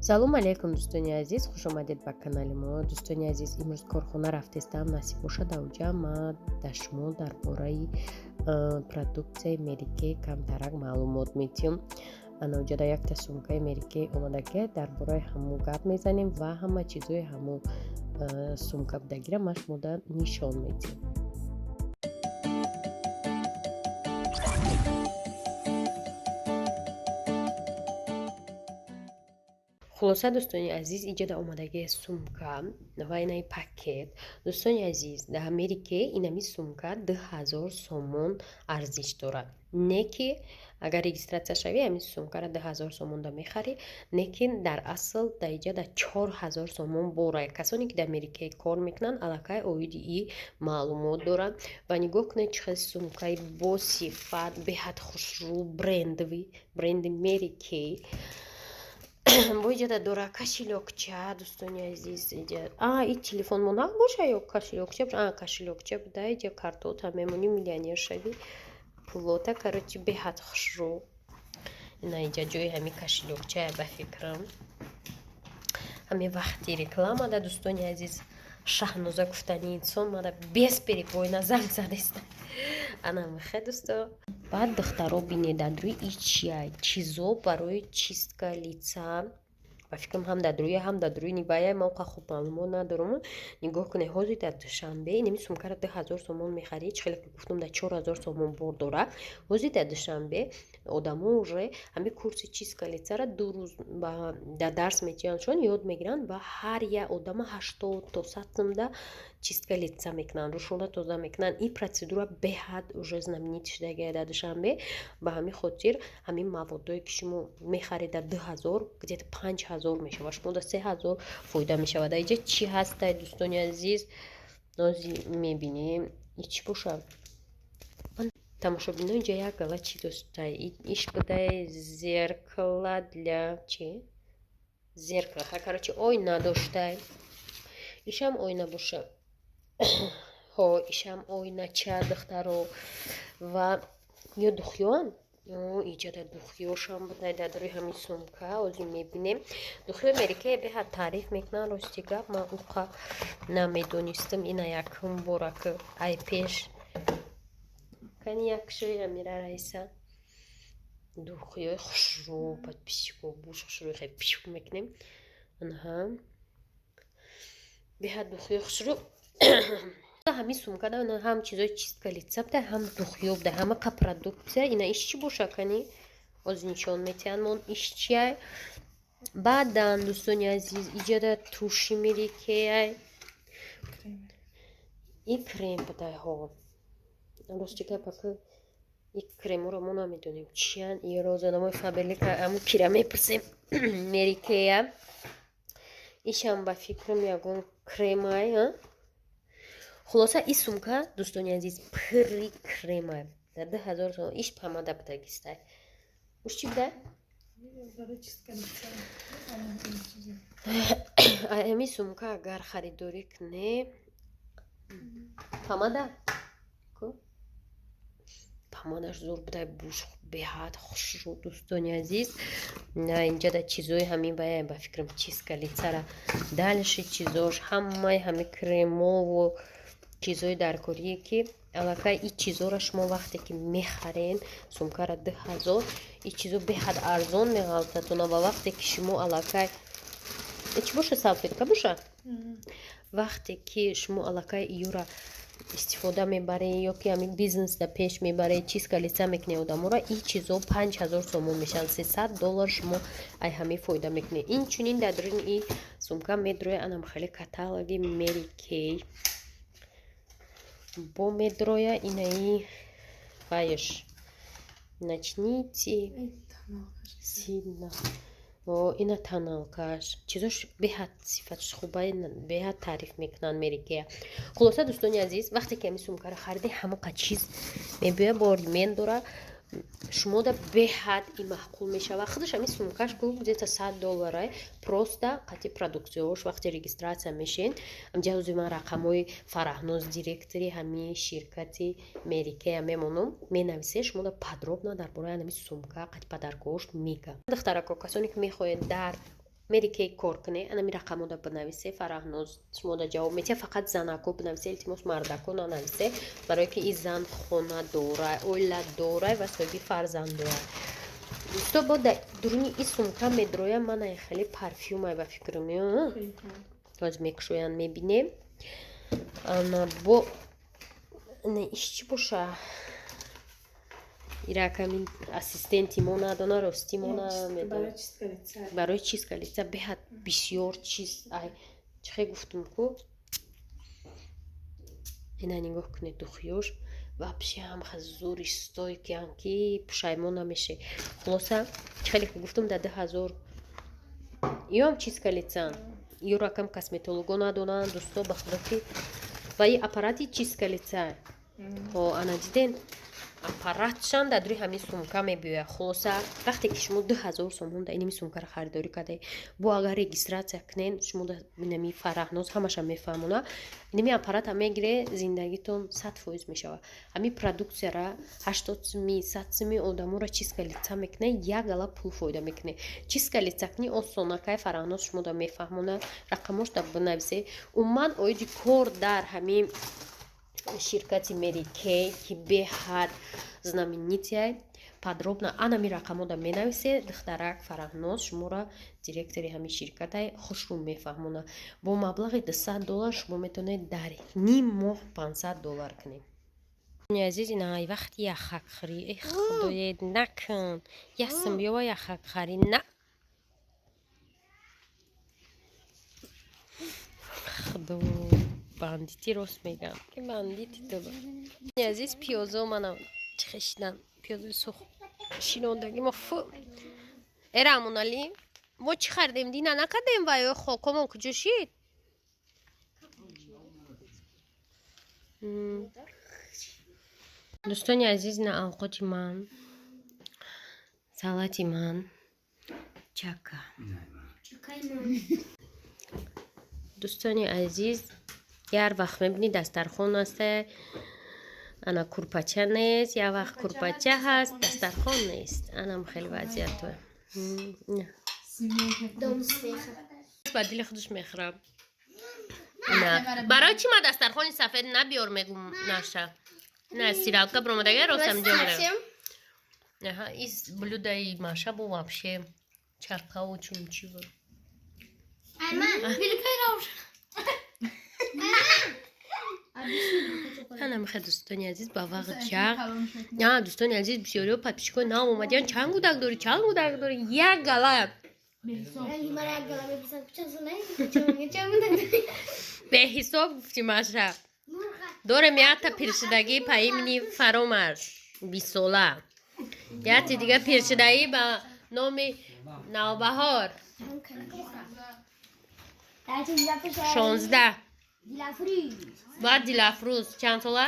Салому алейкум, дӯстони азиз, хушомадед ба канали мо. Дӯстони азиз, имрӯз корхона рафтестам. Насиб бошад, авҷа ма дар шумо дар бораи продуксияи Mary Kay камтарак маълумот метиҳам. Анаоҷада якта сумкаи Mary Kay омадаке, дар бораи ҳамун гап мезанем ва ҳама чизҳои ҳамун сумка будагира ма шумода нишон медиҳем. Хулоса, дӯстони азиз, иҷода омадагии сумка ва инаи пакет. Дӯстони азиз, дар Mary Kay инами сумка 2000 сомон арзиш дорад. Не ки агар регистрация шавӣ, ҳамин сумкаро 2000 сомонда мехарӣ, лекин дар асл дар иҷода 4000 сомон бора. Касоне ки дар Mary Kay кор мекунанд, аллакай оиди и маълумот доранд. Ва нигоҳ кунед, чӣ хел сумкаи босифат, беҳад хушрӯ, брендовый, бренди Mary Kay. Бо иҷода дора кошелёкча, дӯстони азиз. А и телефон монақ боша ё кошелёкча? А, кошелёкча буда. Иҷа картота мемонӣ, миллионер шавӣ, пулота. Короче, беҳад хушрӯ. Ина иҷа ҷои ҳами кошелёкчая, ба фикрам. Ҳами вақти реклама да, дӯстони азиз, Шаҳноза гуфтани инсон мада бесперебойно занг задеста. Ана михе, дӯсто. Баъд, духтаро, бинед, дар рӯи и чия? Чизо барои чистка лица, ба фикрам, ҳам дар рӯя, ҳам дар рӯи нибая. Ма оқа хуб маълумот надорам. Нигоҳ кунед, ҳозир дар Душанбе инами сумкаро 2000 сомон мехарӣ, чӣ хеле ки гуфтам, дар 4000 сомон бор дора. Ҳозир дар Душанбе одамо уже ҳами курси чистка лицара 2 рӯз дар дарс метиҳандшон, ёд мегиранд ва ҳар як одама 80 то 100 сумда чистка лица мекунанд, рӯшона тоза мекунанд. Ин процедура беҳад уже знаменит шудагия дар Душанбе. Ба ҳамин хотир ҳамин маводдое ки шумо мехаред дар 2000, где-то 5000 мешавад, шумо дар 3000 фоида мешавад. Дар иҷа чӣ ҳастай, дӯстони азиз, нози мебинем. И чӣ бошад, тамошобино? Инҷа як гала чӣ достай, иш будай, зеркала для чи, зеркала, короче, оина доштай. Ишам оина боша. Ҳо, ишам оинача, духтаро. Ва ё духиён иҷода, духиёшам будай дар рӯи ҳамин сумка. Ҳозир мебинем. Духиёи Mary Kay беҳад таъриф мекунанд. Рости гап, ман уқа намедонистам. Ина якум бора ки ай пеш кани якшои амира Раиса. Духиёи хушрӯ, подписчико, буш хушрӯи, хеле пишк мекунем. Анаҳа, беҳад духиёи хушрӯ. Ҳамин сумка ҳам чизои чистка лица буда, ҳам духиё буда, ҳамақа продукция. Ина иш чӣ боша, кани оз нишон метиҳанд мон, иш чиай. Баъдан, дӯстони азиз, иҷода туши Mary Kay, и крем будай. Ҳо, рости гапака, и креморо мо намедонем чиян. И розанамои Фаберлика аму кира мепурсем. Mary Kay, ишам, ба фикрам, ягон кремай. Хулоса, и сумка, дӯстони азиз, пурри крема дар 2000 сомон. Иш помада будагистай. Уш чӣ буда? Ами сумка агар харидорӣ кунӣ, помада, помадаш зур будай, буш беҳад хушрӯ, дӯстони азиз. Инҷада чизои ҳамин бая, ба фикрам, чистка лицара. Дальше чизош ҳамаи ҳами кремову чизои даркорие, ки аллакай и чизоро шумо вақте ки мехарен сумкара 2000, и чизо беҳад арзон меғалтатона. Ва вақте ки шумо аллакай, чӣ боша, салфетка боша, вақте ки шумо аллакай июра истифода мебаред ё ки ҳамин бизнесда пеш мебаред, чистка лица мекунед одаморо, и чизо 5000 сомон мешаванд, 300 доллар шумо ай ҳамин фоида мекунед. Инчунин дар дуруни и сумка медрояд анам хеле каталоги Mary Kay, бо медроя инаи вайш, начните сильно, ина тоналкаш, чизош беҳад сифатш хуба, беҳад таъриф мекунанд Mary Kay. Хулоса, дӯстони азиз, вақте ки ҳамин сумкаро хариде, ҳамоқа чиз мебиёя, бо ремень дора, шумода беҳад и маъқул мешавад. Худаш ҳамин сумкаш ку где-то 100 доллара, просто қати продукцияош. Вақте регистрация мешен, ҷавзи ман рақамҳои Фараҳноз, директори ҳамин ширкати Mary Kay, мемонам, менависе, шумода подробно дар бораи ҳамин сумка қати подаркаош мега. Духтарако, касоне ки мехоҳед дар Mary Kay кор куне, анами рақамода бинависе, Фараҳноз шумода ҷавоб метиҳад. Фақат занако бинависе, илтимос, мардако нанависе, барое ки и зан хона дорай, оила дорай ва соҳиби фарзанд дорай. Дӯсто, бо дар дуруни и сумка медроям мана хеле парфюмай, ба фикрам, ҳоз мекушоянд, мебинем. Ана бо иш чӣ боша? Иракамин ассистенти мо надона, рости мо намедона. Барои чистка лица беҳад бисёр чиз. Ай чихе гуфтум ку, ина нигоҳ кунед, духиёш вообще ҳам зури стойкиян, ки пушаймон намеше. Хулоса, хеле ки гуфтум, дар 2000 ёам чистка лицан, ё ракам косметолого надонанд, дӯсто, ба худо ки. Ва и аппарати чистка лица, ҳо, ана диден, аппаратшан дар дури ҳамин сумка мебиёяд. Хулоса, вақте ки шумо 2000 сомон да инами сумкаро харидорӣ кардаед, бо агар регистрация кунен, шумо инами Фараҳноз ҳамаша мефаҳмона, инами аппарата мегире, зиндагитон 100% мешавад. Ҳамин продукцияра 80 суми, 100 суми одаморо чистка лица мекунад, як гала пул фоида мекунед. Чистка лица кунӣ осонакай, Фараҳноз шумо да мефаҳмона, рақамош да бинависе. Умуман, оиди кор дар ҳамин ширкати Mary Kay, ки беҳад знаменитая, подробно анами рақамода менависе. Духтарак Фараҳноз шуморо, директори ҳамин ширкатай, хушрӯ мефаҳмона. Бо маблағи 200 доллар шумо метавонед дар ним моҳ 500 доллар кунед. Азиз, ина вақти яхакхӯрӣ. Э, худое, накун, ясм биёва, яхакхарӣ на. Худо, бандити, рост мегам ки бандити ту. Азиз, пиёзо манам чихешидан, пиёзои сух шинондаги мо. Фу, эра Амонали, мо чӣ хардем? Дина накардем ва ё хокомон куҷо шид? Дӯстони азиз, на авқоти ман, салати ман, чака. Дӯстони азиз, яр вақт мебинӣ, дастархон аста, ана курпача нест, як вақт курпача ҳаст, дастархон нест. Анам хеле вазъиято. Ба дили худаш мехӯрам. Барои чӣ ма дастархони сафед набиёр мегум? Наша на стиралка бромадага, ростам ҷо. Из блюдаи Маша бо вообще чарқаву чумчи. Анамихе, дӯстони азиз, ба вақт чақ. Дӯстони азиз, бисёриҳо, подписчикои нав омадиян: «Чанд кӯдак дорӣ, чанд кӯдак дорӣ?» Як гала беҳисоб гуфти. Маша, дорем якта пиршудагӣ по имени Фаромарз, 20-сола, якти дига пиршудагӣ ба номи Навбаҳор, 16, баъд Дилафрӯз чанд сола,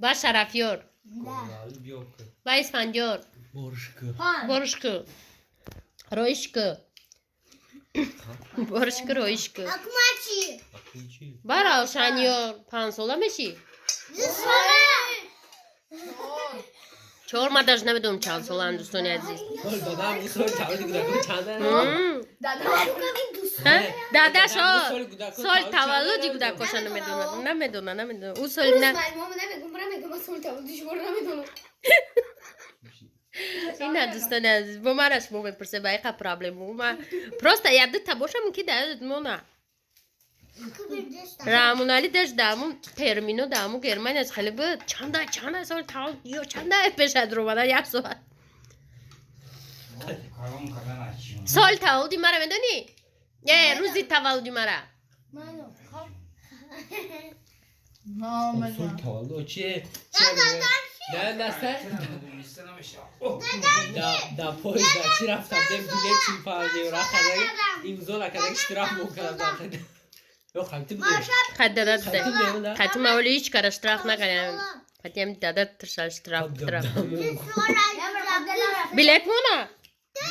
баъд Шарафёр, баъд Исфандиёр, Борушку, Роишку, Борушку, Роишку, ба Равшанёр 5-сола мешӣ, чор. Ма даже намедонам чанд солаам, дӯстони азиз. Дадаш соли таваллуди кӯдакоша намедонад, намедона, намедона. Ӯ соли на ина. Дӯстони азиз, бо мара шумо мепурсе, ба иқа проблему ма просто як дута бошам, ки даёдат мона. Раҳмонали даш дааму термино дааму Германия хеле буд. Чанда, чанда сол таваллуд ё чанда пешад ромада як соат. Соли таваллуди мара медонӣ? Э, рӯзи таваллуди мара. Сол таваллуд чие? Не, да поезд да чӣ рафтам, дем билет 45 евро хадаги, имзо накардаги, штраф мекардам. Ё хати будем. Хат дадат хати ма оли ҳеҷ кара штраф накардам. Хатиам дадат тиршал штраф штраф. Билет мона?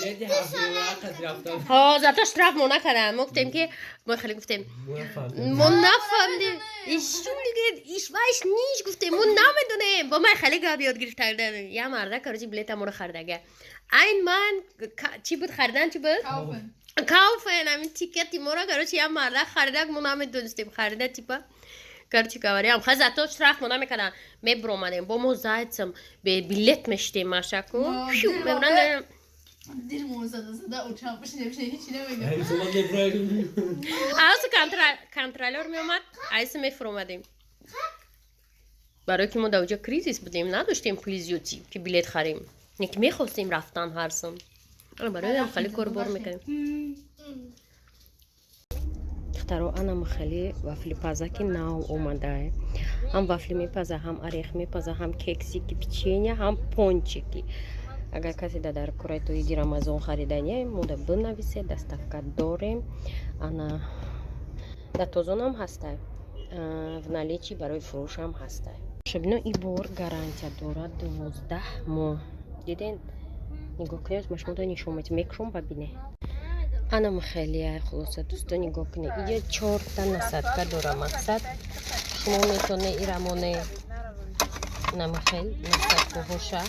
Билети 7 евро қад рафтам. Ҳо, зато штраф мо накардам. Мо гуфтем ки мо хеле гуфтем. Мо нафаҳмидем. Ишун иш вайш ниш гуфтем. Мо намедонем. Бо ман хеле гап ёд гирифта. Я марда, короче, билета моро харидага. Айн ман чӣ буд, харидан чӣ буд? Kaufen. Ҳамин тикети моро, короче, як мардак харидак, мо намедонистем, харида, типа, короче говоря, ха, зато штраф мо намекардан, мебуромадем, бо мо зайцем билет мештем, машаку мебуранд. Дилмон зада зада очам бишне бишне, ҳечи намегам. Айсу контролёр меомад, айсу мефуромадем, барое ки мо дар оҷа кризис будем, надоштем пули зиёдӣ, ки билет харем, яки мехостем рафтан ҳарсум, бароям хеле корбор мекардем. Духтаро, анам хеле вафлипазаки нав омадае, ҳам вафли мепаза, ҳам орех мепаза, ҳам кексики, печенье, ҳам пончики. Агар касе дар кораи то иди Рамазон харидания, мода бинависе, доставка дорем. Ана дар Тозонам ҳастай, в наличии, барои фурӯшам ҳастай. Шабино, и бор гарантия дорад 12 моҳ. Диден, нигоҳ кунед, ма шумо нишон метим, мекушом ба бине. Анам хеле хулоса, дӯсто, нигоҳ кунед, иҷа чорта насадка дора. Мақсад, шумо метоне ирамоне, намхел насадкаҳоша.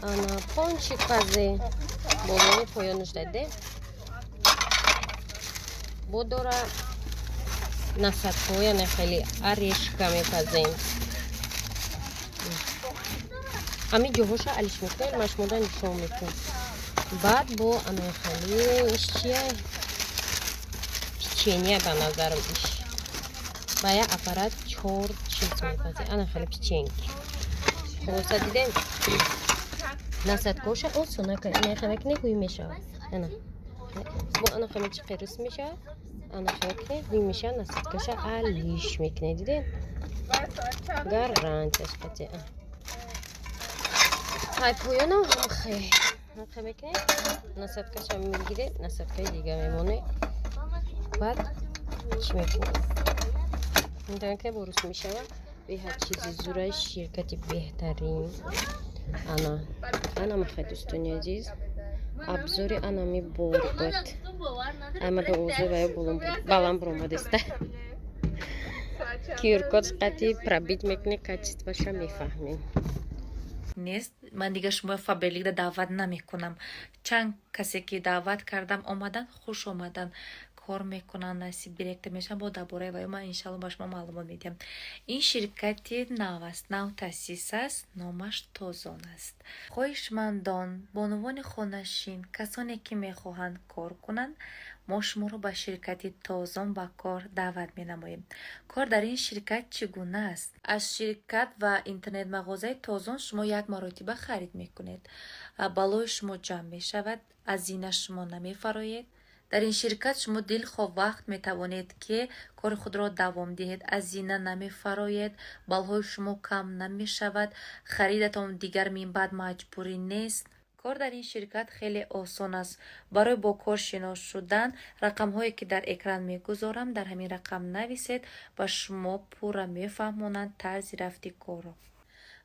Ана пончик пазе, болои поёнаш даде бо дора насадкаҳо, яъне хеле орешка мепазем. Ҳамин ҷоҳоша алиш мекунем, ма шумода нишон метем. Баъд бо анахали иш чия, печенье, ба назарам иш ба як аппарат чор чиз мепазе. Ана хеле печеньки. Хулоса, дидем, насадкоша осона мекунӣ, ҳуй мешавад. Ана бо ана хеле чи қирис мешавад, ана хеле ҳуй мешавад, насадкаша алиш мекунӣ. Дидем, гарантияш қати. Ҳай, поёнам ҳам хе мекунед, насадкаша мегиред, насадкаи дига мемонед, баъд чӣ мекунед? Метавонед, борус мешавад. Беҳад чизи зураи, ширкати беҳтарин. Ана ана махай, дӯстони азиз, абзори анами бор буд. Аймада овози ваё баланд буромадеста. QR-код қати пробить мекунӣ, качествоша мефаҳмем. Нест, ман дигар шумо Фаберликда даъват намекунам. Чанд касе ки даъват кардам, омаданд, хуш омаданд, кор мекунанд, насиб директор мешаванд. Бо дар бораи ваё ман иншалло ба шумо маълумот медиҳам. Ин ширкати нав аст, нав таъсис аст, номаш Тозон аст. Хоҳишмандон, бонувони хонашин, касоне ки мехоҳанд кор кунанд, мо шуморо ба ширкати Тозон ба кор даъват менамоем. Кор дар ин ширкат чӣ гуна аст? Аз ширкат ва интернет-мағозаи Тозон шумо як маротиба харид мекунед, баллои шумо ҷамъ мешавад, аз зина шумо намефароед. Дар ин ширкат шумо дилхоҳ вақт метавонед, ки кори худро давом диҳед, аз зина намефароед, баллҳои шумо кам намешавад, харидатон дигар минбаъд маҷбурӣ нест. Кор дар ин ширкат хеле осон аст. Барои бо кор шинос шудан рақамҳое ки дар экран мегузорам, дар ҳамин рақам нависед, ба шумо пурра мефаҳмонанд тарзи рафти корро.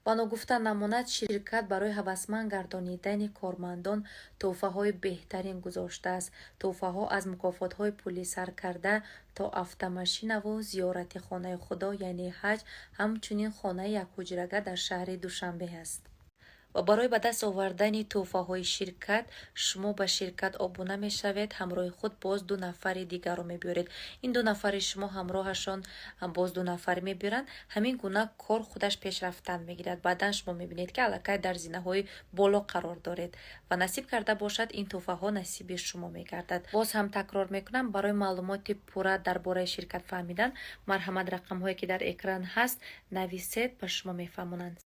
Ба ногуфта намонад, ширкат барои ҳавасманд гардонидани кормандон тӯҳфаҳои беҳтарин гузоштааст. Тӯҳфаҳо аз мукофотҳои пулӣ сар карда то автомашинаву зиёрати хонаи Худо, яъне ҳаҷ, ҳамчунин хонаи якҳуҷрага дар шаҳри Душанбе аст. Ва барои ба даст овардани тӯҳфаҳои ширкат шумо ба ширкат обуна мешавед, ҳамроҳи худ боз ду нафари дигарро мебиёред. Ин ду нафари шумо ҳамроҳашон боз ду нафар мебиёранд. Ҳамин гуна кор худаш пешрафтан мегирад. Баъдан шумо мебинед, ки аллакай дар зинаҳои боло қарор доред ва насиб карда бошад, ин тӯҳфаҳо насиби шумо мегардад. Боз ҳам такрор мекунам, барои маълумоти пурра дар бораи ширкат фаҳмидан марҳамат, рақамҳое ки дар экран ҳаст, нависед, ба шумо мефаҳмонанд.